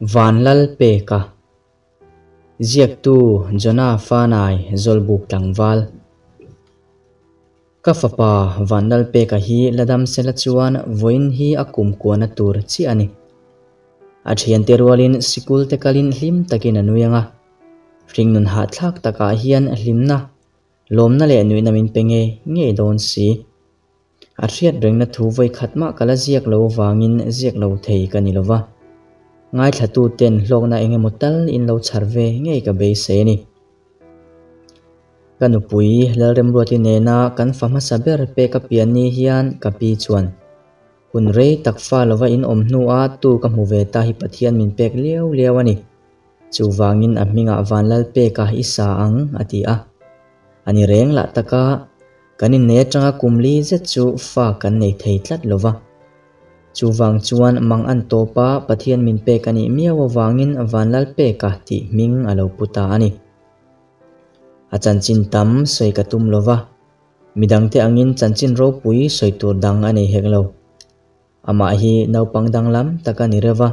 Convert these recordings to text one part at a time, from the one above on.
Vanlalpeka, Ziaktu Jonah Fanai Zawlbuk tlangval. Ka fapa Vanlalpeka hi la dam sela chuan vawiin hi a kum kuahna tur chiah a ni. A thiante rualin sikul te kalin hlim takin a nui ang a, hringnun hahthlak takah hian hlimna, lawmna leh nuihna min pe ngei ngei dawn si. A hriat rengna thu vawi khat mah ka la ziak lo vangin ziak lo thei ka ni lo va. Ngaithlatu ten hlawkna eng emaw tal in lo chhar ve ngei ka beisei a ni. Ka nupui Lalremruati nena kan fa hmasa ber pek a pian ni hian ka pi chuan, Hun rei tak fa lova in awm hnua tu ka hmu ve ta hi Pathian min pek liau liau a ni. Chuvangin a hmingah Vanlalpeka i sa ang, a ti a. A ni reng lah taka Kan innei atanga kum li zet chu fa kan nei thei tlat lo va. Chuvang chuan mang an tawp a, Pathian min pek a nih miau avangin Vanlalpeka tih hming a lo pu ta a ni. A chanchin tam sawi ka tum lo va, midangte angin chanchin ropui sawi tur dang a nei hek lo. Amah hi naupang danglam tak a ni reuh va,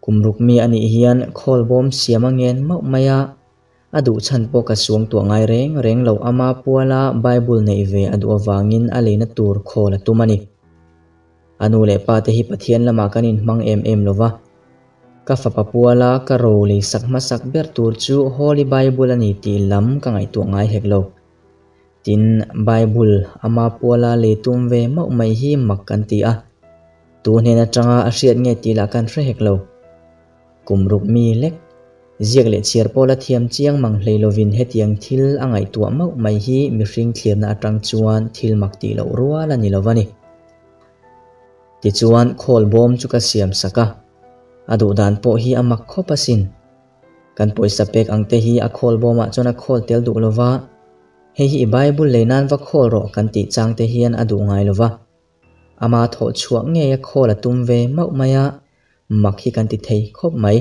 kum ruk mi a nih hian khawlbawm siam a ngen mauh mai a, A duh chhan pawh ka suang tuah ngai reng reng lo ama puala Bible neih ve a duh avangin a leina tur khawl a tum a ni. A nu leh pa te hi Pathian lamah kan inhmang em em lo va. Ka fapa puala ka ro leisak hmasak ber tur chu Holy Bible a ni tih lam ka ngaihtuah ngai hek lo. Tin, Bible ama puala lei tum ve mauh mai hi mak kan ti a. Tu hnen atanga a hriat nge tih lah kan hre hek lo. Kum ruk mi lek. Ziak leh chhiar pawh la thiam chiang mang hlei lovin hetiang thil a ngaihtuah mauh mai hi mihring thlirna atang chuan thil mak tih loh rual a ni lo a ni. Tichuan khawl bawm chu ka siam sak a, a duh dan pawh hi a mak khawp asin. Kan pawisa pek ang te hi a khawl bawmah chuan a khawl tel duh lo va, hei hi i Bible lei nan va khawl rawh kan tih chang te hian a duh ngai lo va. Ama thawh chhuah ngei a khawl a tum ve mauh mai a, mak hi kan ti thei khawp mai.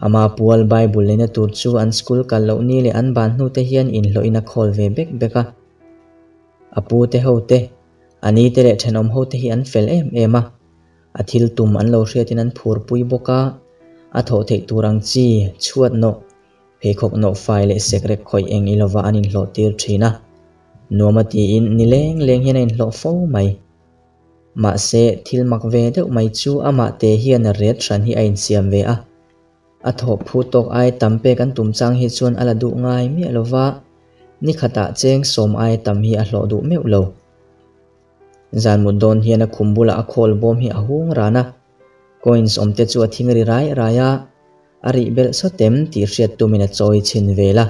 Ama pual Bible leina tur chu an school kal loh ni leh an ban hnu te hian inhlawhin a khawl ve bek bek a. A pu te ho te, a ni te leh thenawm ho te hi an fel em em a. A thil tum an lo hriatin an phurpui bawk a, a thawh theih tur ang chi, chhuat nawh, pheikhawk nawh fai leh sekrek khawih eng i lova an inhlawh tir thin a. Nuam a tiin ni leng leng hian a inhlawh fo mai. Mahse, thil mak ve deuh mai chu amah te hian ret hran hi a insiam ve a. A thawh phu tawk ai tam pek an tum chang hi chuan a la duh ngai miah lo va, ni khatah cheng sawm ai tam hi a hlawh duh meuh lo. Zan mut dawn hian a khum bulah a khawl bawm hi a hung ran a, coins awm te chu a thing ri rai rai a, a rih belh sawt em tih hriat tumin a chawi chhin vel a.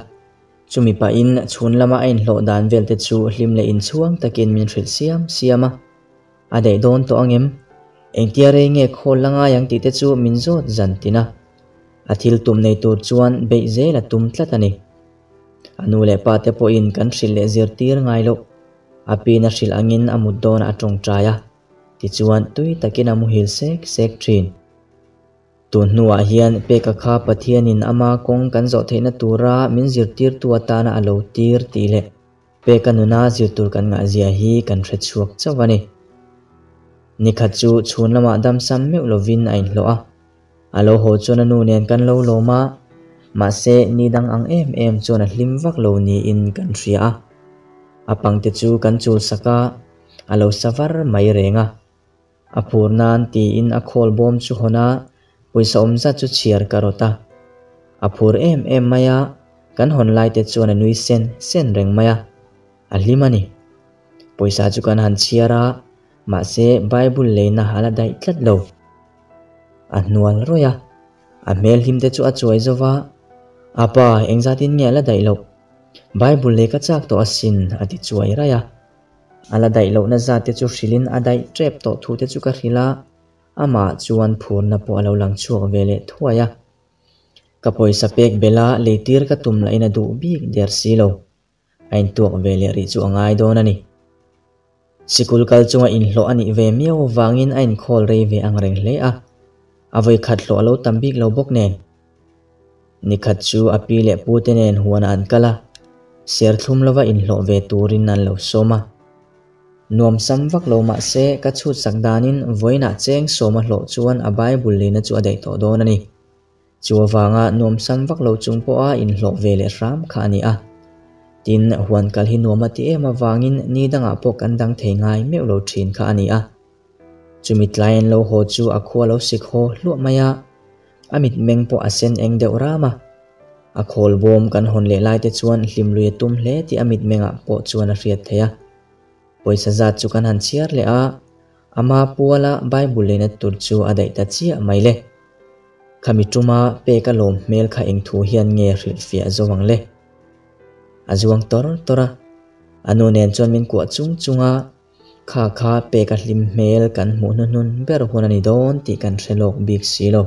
Chumi pahin chhun lama a inhlawh dan vel te chu hlim leh inchhuang takin min hrilh siam siam a. A daih dawn tawh angem? Engtia rei nge khawl la ngai ang tih te chu min zawt zan tin a. A thil tum nei tur chuan beih zel a tum tlat a ni. A nu leh pa te pawhin kan hrilh leh zirtir ngai loh. A pin a hrilh angin a mut dawnah a tawngtai a, tichuan tui takin a muhil sek sek thin. Tun hnuah hian Peka kha Pathianin ama kawng kan zawh theihna tura min zirtirtu atana a lo tir tih leh Peka nuna zir tur kan ngahzia hi kan hre chhuak chauh a ni. Nikhat chu chhun lamah damsam meuh lovin a inhlawh a. A lo haw chuan a nu nen kan lo lawm a, mahse ni dang ang em em chuan a hlim vak lo niin kan hria a. A pangte chu kan chul sak a, a lo sa var mai reng a. A phur nan tiin a khawl bawm chu hawn a, pawisa awm zat chu chhiar ka rawt a. A phur em em mai a, kan hawn lai te chuan a nui sen sen reng mai a, a hlim a ni. Pawisa chu kan han chhiar a, mahse Bible leina a la daih tlat lo. A hnual rawih a, a hmel hlim te chu a chuai zo va, A pa, engzatin nge a la daih loh? Bible lei ka chak tawh asin, a ti chuai raih a. A la daih lohna zat te chu hrilhin a daih tep tawh thu te chu ka hrilh a, amah chuan phurna pawh a lo lang chhuak ve leh thuai a. Ka pawisa pek bela leitir ka tum lahin a duh bik der si lo. A intuak ve leh rih chu a ngai dawn a ni. Sikul kal chunga inhlawh a nih ve miau avangin a inkhawl rei ve ang reng hle a, a vawikhat hlawh a lo tam bik lo bawk nen. Nikhat chu a pi leh pu te nen huanah an kal a, serthlum lova inhlawh ve turin an lo sawm a. Nuamsam vak lo mah se ka chhut sak danin vawiinah cheng sawma hlawh chuan a Bible leina chu a daih tawh dawn a ni. Chu avanga nuamsam vak lo chung pawha inhlawh ve leh hram kha a ni a. Tin, huan kal hi nuam a ti em avangin ni dangah pawh kan dang thei ngai meuh lo thin kha a ni a. Chumi tlai an lo haw chu a khua lo sik haw hluah mai a, a mitmeng pawh a sen eng deuh ram a. A khawl bawm kan hawn leh lai te chuan hlimlui a tum hle tih a mitmengah pawh chuan a hriat theih a. Pawisa zat chu kan han chhiar leh a, ama puala Bible leina tur chu a daih ta chiah mai le. Khami tuma pek a lawm hmel kha eng thu hian nge hrilhfiah zo ang le? A zuang tawr tawr a, a nu nen chuan min kuah chung chung a, kha kha pek a hlim hmel kan hmuh hnuhnun ber hun a ni dawn tih kan hre lawk bik si lo.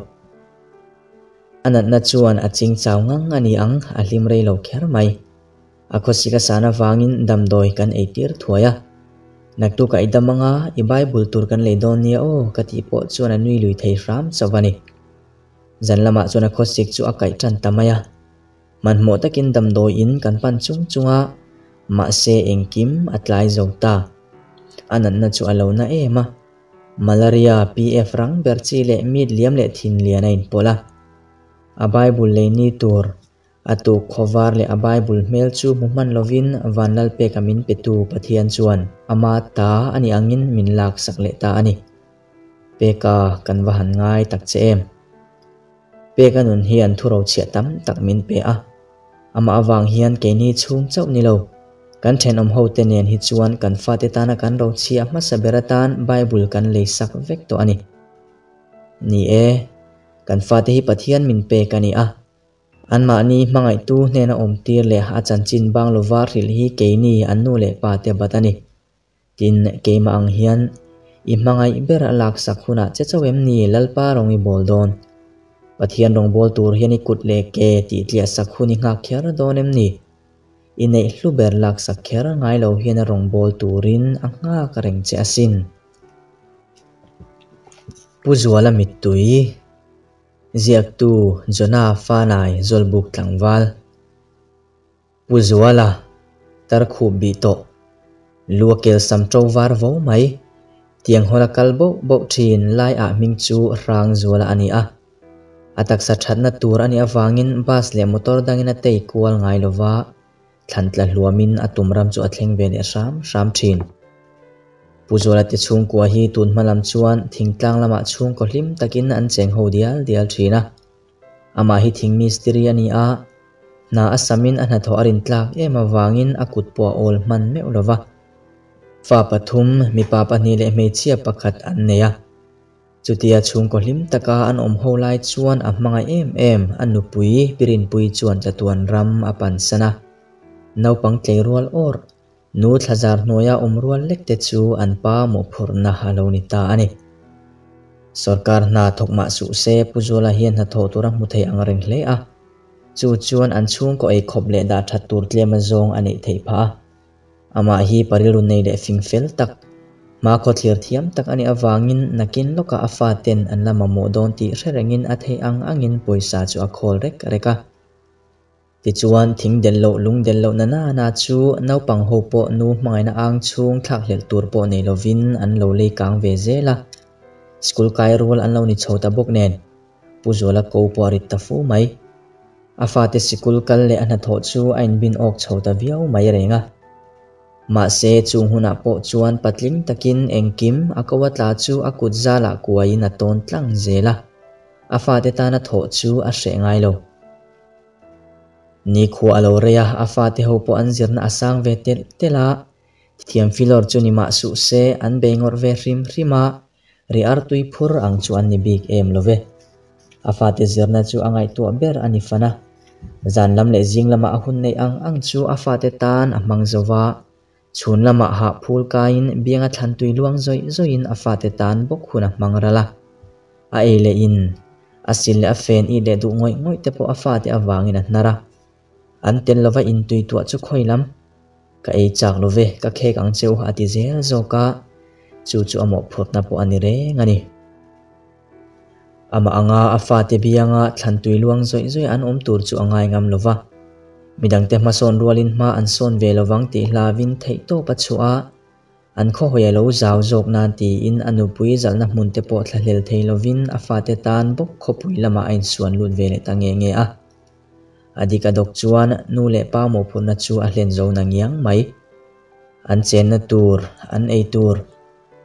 A natna chuan a ching chau ngang a ni ang, a hlim rei lo kher mai. A khawsik a san avangin damdawi kan eitir thuai a. Naktukah i dam anga i Bible tur kan lei dawn nia aw ka tih pawh chuan a nui lui thei hram chauh a ni. Zan lamah chuan a khawsik chu a kaih tan ta mai a. Hmanhmawh takin damdawi in kan pan chung chung a, mahse engkim a tlai zo ta. A natna chu a lo na em a. Malaria, PF rang ber chi leh mit liam leh thin lian a inpawlh a. A Bible lei ni tur A tuk khawvar leh a Bible hmel chu hmu hman lovin Vanlalpeka min petu Pathian chuan ama ta a nih angin min laksak leh ta a ni. Peka kan va han ngai tak che em? Peka nun hian thurochhiah tam tak min pe a, amah avang hian keini chhung chauh ni lo, kan thenawm hote nen hi chuan kan fate tana kan rochhiah hmasa ber atan Bible kan leisak vek tawh a ni. Ni e, kan fate hi Pathian min pek a ni a, Anmahni hmangaihtu hnena awmtir leh a chanchin bang lova hrilh hi keini an nu leh pa te bat a ni. Tin, keimah ang hian i hmangaih ber a laksak hunah che chauh em ni Lalpa rawng i bawl dawn? Pathian rawngbâwl tur hian i kut leh ke tih tliahsak hun i nghak kher dawn em ni? I neih hlu ber laksak kher ngai lo hian a rawngbâwl turin a nghak reng che asin. Pu Zuala mittui. Ziaktu Jonah Fanai Zawlbuk tlangval, Pu Zuala, tar khup bih tawh, lu a kel sam to var vo mai, tiang hawla kal boh boh thin lai ah hming chu Hrang Zuala a ni a. A taksa thatna tur a nih avangin bus leh motor dangin a tei kual ngai lova, thlan tla hluamin a tum ram chu a thleng ve leh hram hram thin. Pu Zuala te chhungkua hi tun hma lam chuan thingtlang lamah chhungkaw hlim takin an cheng ho dial dial thin a. Amah hi thing mistiri a ni a, hna a samin a hnathawh a rin tlak em avangin a kut pawh a awl hman meuh lo va. Fa pathum, mipa pahnih leh hmeichhia pakhat an nei a. Chutia chhungkaw hlim taka an awm ho lai chuan a hmangaih em em, a nupui Pirinpui chuan chatuan ram a pansan a. Naupang tlei rual awr, nu thlazar hnuaia awm rual lek te chu an pa mawhphurhna a lo ni ta a ni. Sorkar hna thawk mah suh se Pu Zuala hian hnathawh tur a hmu thei ang reng hle a, chu chuan an chhungkaw eikhawp leh dah that tur tlem azawng a neih theih phah a. Amah hi pa rilru nei leh fing fel tak, hmakhaw thlir thiam tak a nih avangin nakin lawkah a faten an la mamawh dawn tih hre rengin a theih ang angin pawisa chu a khawl rek rek a. Tichuan, thing delh loh lung delh loh na nana chu naupang ho pawh nu hmangaihna ang chhung thlakhlelh tur pawh nei lovin an lo lei kang ve zel a. School kai rual an lo ni chho ta bawk nen, Pu Zuala ko pawh a rit ta fu mai. A fate sikul kal leh a hnathawh chu a inbin awk chho ta viau mai reng a. Mahse, chung hunah pawh chuan patling takin engkim a ko a tla chu a kut zalah kuaiin a tawn tlang zel a. A fate tana thawh chu a hreh ngai lo. Nikhua a lo rei a, a fate ho pawh an zirna a sang ve telh telh a. Thiam filawr chu ni mah suh se, an bei ngawrh ve hrim hrim a. Ri artui phur ang chu an ni bik em lo ve. A fate zirna chu a ngaihtuah ber a ni fan a. Zan lam leh zing lamah a hun neih ang ang chu a fate tan a hmang zo va. Chhun lamah hah phul kaiin bianga thlan tui luang zawih zawihin a fate tan bawk hun a hmang ral a. A ei leh in, a sil leh a fen it leh duh ngawih ngawih te pawh a fate avangin a hnar a. An tel lova intui tuah chu khawi lam? Ka ei chak lo ve, ka khek ang cheu a ti zel zawk a, chu chu a mawhphurhna pawh a ni reng a ni. Amah anga a fate bianga thlan tui luang zawih zawih an awm tur chu a ngai ngam lo va, midangte hmasawn rualin hma an sawn ve lovang tih hlavin theihtawp a chhuah a. An khawhawi a lo zau zawk nan tiin a nupui zalhna hmun te pawh thlahlel thei lovin a fate tan bawk khawpui lamah a insuan lut ve leh ta nge nge a. A dik a dawk chuan nu leh pa mawhphurhna chu a hlen zo na ngiang mai. An chenna tur, an ei tur,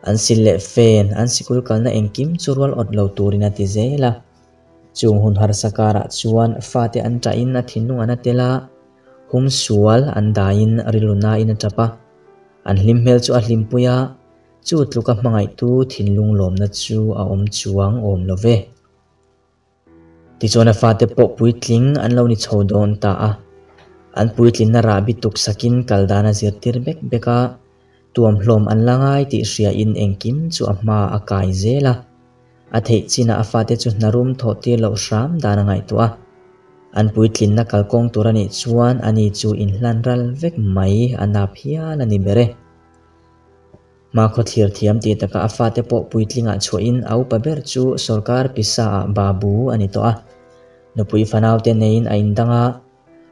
an sil leh fen, an sikul kalna engkim chu rual awt lo turin a ti zel a. Chung hun harsa karah chuan fate an ṭahin a thinlung an a tel a, hum sual an daiin rilru nain a ṭap a. An hlim hmel chu a hlimpui a, chu tluka hmangaihtu thinlung lawmna chu a awm chuang awm lo ve. Tichuan a fate pawh puitling an lo ni chho dawn ta a, an puitlinna rahbi tuk sakin kal dan a zirtir bek bek a, tuamhlawm an la ngai tih hriain engkim chu a hma a kai zel a. A theih chinah a fate chu hna rum thawh tir loh hram dan a ngaihtuah a. An puitlinna kalkawng tur a nih chuan ani chu inhlan ral vek mai a nap hial a ni ber e. Hmakhaw thlir thiam tih takah a fate pawh puitlingah chhuahin a upa ber chu sawrkar pisa ah babu a ni tawh a. Nupui fanau te neiin a indang a,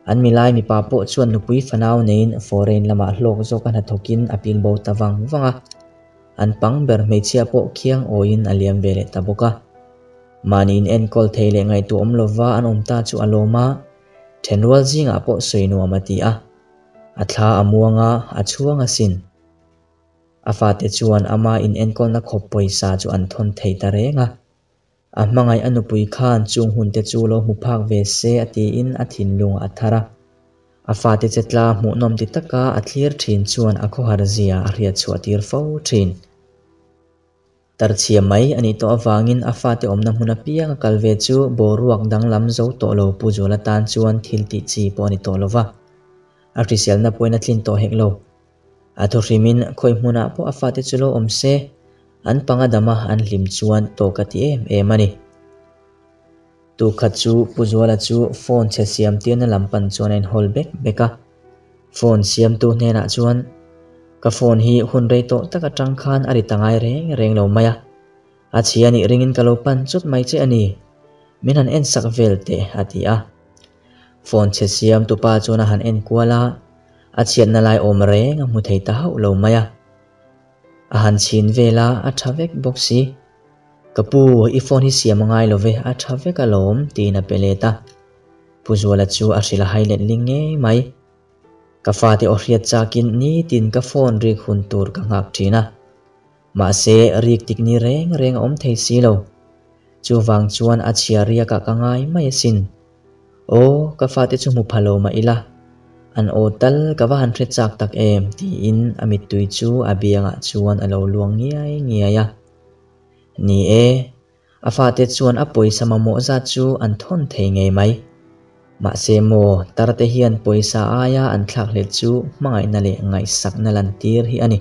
an milai mipa pawh chuan nupui fanau neiin foreign lamah hlawk zawk a hnathawkin a pil bo ta vang vang a. An pang ber hmeichhia pawh khiang awiin a liam ve leh ta bawk a. Mahni in enkawl thei leh ngaihtuah awm lova an awm ta chu a lawm a, thenrual zingah pawh sawi nuam a ti a. A thla a muang a, a chhuang asin. A fate chuan ama inenkawlna khawp pawisa chu an thawn thei ta reng a. A hmangaih a nupui khan chung hunte chu lo hmu phak ve se a tiin a thinlung a thar a. A fate che tla hmuhnawm ti taka a thlir thin chuan a khawhar zia a hriat chhuah tir fo thin. Tarchhia mai a nih tawh avangin a fate awmna hmun apiang a kal ve chu boruak danglam zo tawh lo Pu Zuala tan chuan thil tih chi pawh a ni tawh lo va. A hriselna pawhin a tlin tawh hek lo. A thuhrimin khawi hmunah pawh a fate chu lo awm se, an panga dama an hlim chuan tawk a ti em em a ni. Tukhat chu Pu Zuala chu phone chhe siam tirna lam pan chuan a inhawl bek bek a. Phone siamtu hnenah chuan, Ka phone hi hun rei tawh tak atang khan a ri ta ngai reng reng lo mai a. A chhia nih ringin ka lo pan chawt mai che a ni. Min han en sak vel teh, a ti a. Phone chhe siam tupa chuan a han en kual a, a chhiatna lai awm reng a hmu thei ta hauh lo mai a. A han chhin vel a, a tha vek bawk si. Ka pu, i phone hi siam a ngai lo ve, a tha vek alawm, tiin a pe let a. Pu Zuala chu a hrilh a hai let ling ngei mai. Ka fate aw hriat chakin nitin ka phone rik hun tur ka nghak thin a. Mahse, rik tik ni reng reng a awm thei si lo. Chuvang chuan a chhia riakah ka ngai mai asin. Aw, ka fate chu hmu pha lo mah ila, an aw tal ka va han hre chak tak em tiin a mittui chu a biangah chuan a lo luang ngiai ngiai a. Ni e, a fate chuan a pawisa mamawh zat chu an thawn thei ngei mai. Mahse maw, tarte hian pawisa aia an thlakhlelh chu hmangaihna leh ngaihsakna lantir hi a ni.